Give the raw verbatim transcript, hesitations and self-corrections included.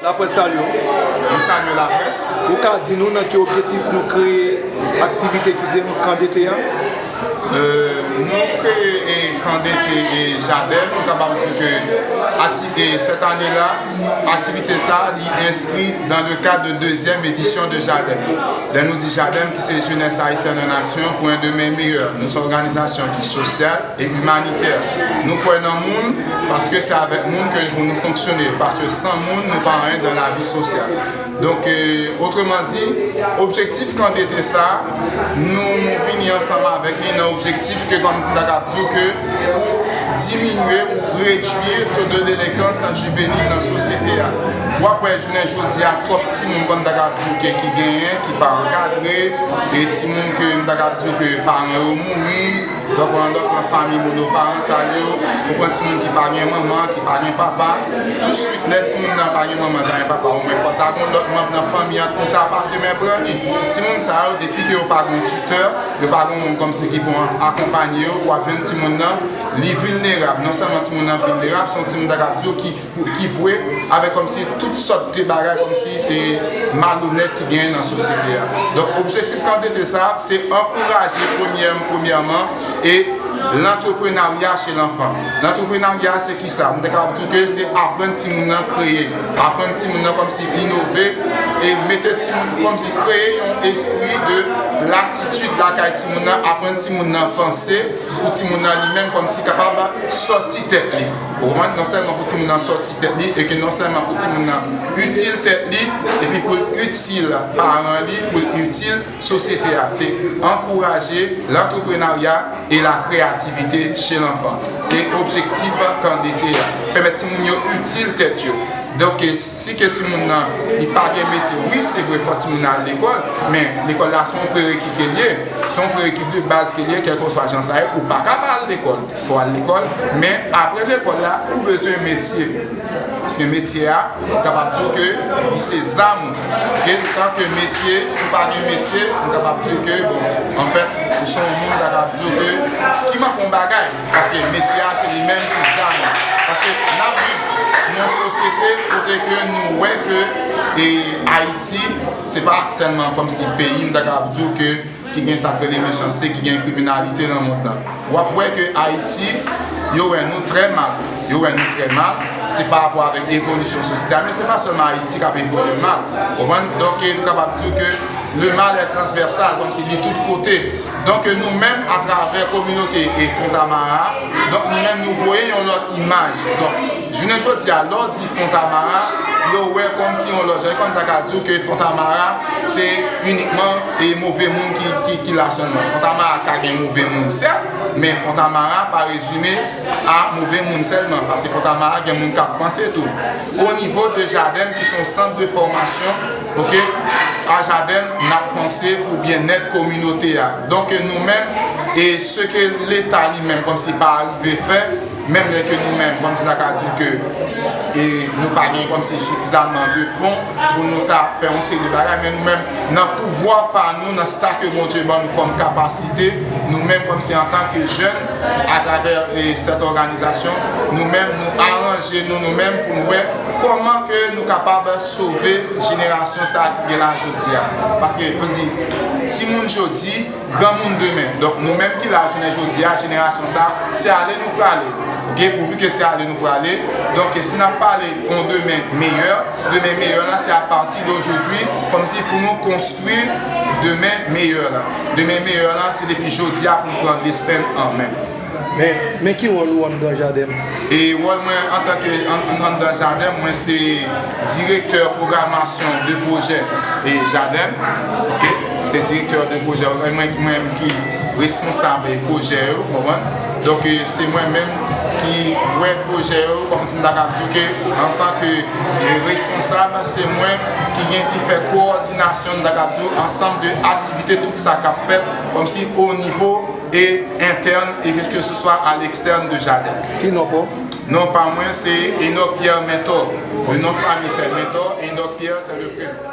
Laprès salye w. Nou salye laprès. Ou ka di nou nan ki objektif nou kreye aktivite ki se kan dete a? Euh, nou kreye, eh, kan dete e Jadèm, nou kapab di ke ati-, e sèt ane la, aktivite sa a, li enskri dans le cadre de deuxième édition de Jadèm. Lè nou di Jadèm, ki se Jeunesse Haïtienne en Action pour un demain meilleur. Nou se yon òganizasyon ki sosyal e imanitè. Nou kwè nan moun, paske se avèk moun ke pou nou fonksyone, paske san moun, nou pa anyen dans la vie sociale. Donk, euh, otreman di, objektif kan dete sa, nou vini ansanm avèk li nan objektif ke, kòm m ta kab di w, ke pou diminye ou redwi to de delenkans jivenil nan sosyete a. W ap wè jounen jodi a, twòp timoun, kòm m ta kab di w, ke ki genyen, ki pa ankadre, e timoun ke m ta kab di w ke paran yo mouri, donk, nan lòt nan fanmi monoparantal yo, ou pran timoun ki pa gen manman, ki pa gen papa. Touswit, lè timoun nan pa gen manman, pa gen papa, ou menm fò ta gon lòt manm nan fanmi an pou ta pase men pran li. Timoun sa yo, depi ke yo pa gon titè, yo pa gon moun kòmsi ki pou an-, akonpanye yo, w ap jwenn timoun nan, li vilnerab. Non sèlman timoun nan vilnerab, se yon timoun ta kab di w ki, ki vwe avèk kòmsi tout sòt de bagay kòmsi e malonèt ki genyen nan sosyete a. Donk, objektif kan dete sa, se ankouraje premyè, premyèman, e Lantrepreneurya chez l'enfant. Lantrepreneurya se kisa? M te kapab di w ke se aprann timoun nan kreye, aprann timoun nan kòmsi inove, e mete timoun kòmsi kreye yon espri de latitid lakay timoun nan, aprann timoun nan panse pou timoun nan li menm kòmsi kapab sòti tèt li. Ou konprann? Non sèlman pou timoun nan sòti tèt li, e ke non sèlman pou timoun nan itil tèt li, epi pou l itil paran li, pou l itil sosyete a. Se ankouraje lantrepreneurya e la créativité chez l'enfant. Se objektif kan dete a. Pèmèt timoun yo itil tèt yo. Donk, si ke timoun nan, li pa gen metye, wi, se vre, fò timoun nan al lekòl, men lekòl la se yon prereki ke l ye. Se yon prereki de baz ke l ye, kèlkeswa jan sa ye, ou pa ka pa al lekòl. Fò w al lekòl, men apre lekòl la, ou bezwen metye. Paske metye a, m kapab di w ke li se zam ou. Oke, san ke metye, si w pa gen metye, m kapab di w ke, bon, anfèt, ou se yon moun, m kapab di w ke, ki manke yon bagay. Paske metye a, se li menm ki zam ou. Paske n ap viv nan yon sosyete kote ke nou wè ke, e, Ayiti, se pa sèlman kòmsi peyi, m ta kapab di w ke ki gen sa k rele mechanste, ki gen kriminalite nan mond lan. W ap wè ke Ayiti, yo wè nou trè mal. Yo wè nou trè mal. Se pa rapò avèk evolisyon sosyete a, men se pa sèlman Ayiti k ap evolye mal. Ou konprann? Donk, nou kapab di ke le mal est transversal, kòmsi li tout kote. Donk, nou menm, atravè kominote e Fontamara, donk, nou menm, nou voye yon lòt imaj. Donk, jounen jodi a, lè w di Fontamara, yo wè kòmsi yon lòt jan. E kòm ta ka di w ke Fontamara, se inikman e move moun ki, ki, ki la sèlman. Fontamara ka gen move moun, sèt, men Fontamara pa rezime a move moun sèlman, paske Fontamara gen moun k ap panse tou. O nivo de Jadèm, ki se yon sant de fòmasyon, oke, a Jadèm, n ap panse pou byennèt kominote a. Donk, nou menm, e se ke Leta li menm, kòmsi pa rive fè, menm lè ke nou menm, kòm nou ta ka di ke, e nou pa gen kòmsi sifizaman de fon pou nou ta fè yon seri de bagay, men nou menm, nan pouvwa pa nou, nan sa ke Bondye ban nou kòm kapasite, nou menm kòmsi antanke jèn, atravè, e, sèt òganizasyon, nou menm, nou aranje nou, nou menm, pou nou wè kòman ke nou kapab sove jenerasyon sa a ki gen la jodi a. Paske, yo di, timoun jodi, granmoun demen. Donk, nou menm ki la jounen jodi a, jenerasyon sa, se ale nou prale. Oke, pouvi ke se ale nou prale. Donk, si n ap pale yon demen meyè, demen meyè la, se apati de jodi, kòmsi pou nou konstwi demen meyè la. Demen meyè la, se depi jodi a pou nou pran desten n an men. Men, men ki wòl ou anndan Jadèm? E wòl mwen antanke an-, an-, anndan Jadèm, mwen se direktè pwogramasyon de pwojè e Jadèm. Oke? Se direktè de pwojè, mwen, mwen ki responsab pwojè yo, w konprann? Donk, e, se mwen menm ki wè pwojè yo, kòmsi m ta kab di w ke antanke, e, responsab, se mwen ki gen, ki fè kowòdinasyon, m ta kab di w, ansanm de aktivite, tout sa k ap fèt, kòmsi o nivo e entèn e ke se swa a lekstèn de Jadèm. Ki non pa w? Non pa mwen, se Enoch Pierre Mentor. Le nom de famille, c'est Mentor. Enoch Pierre, c'est le prénom.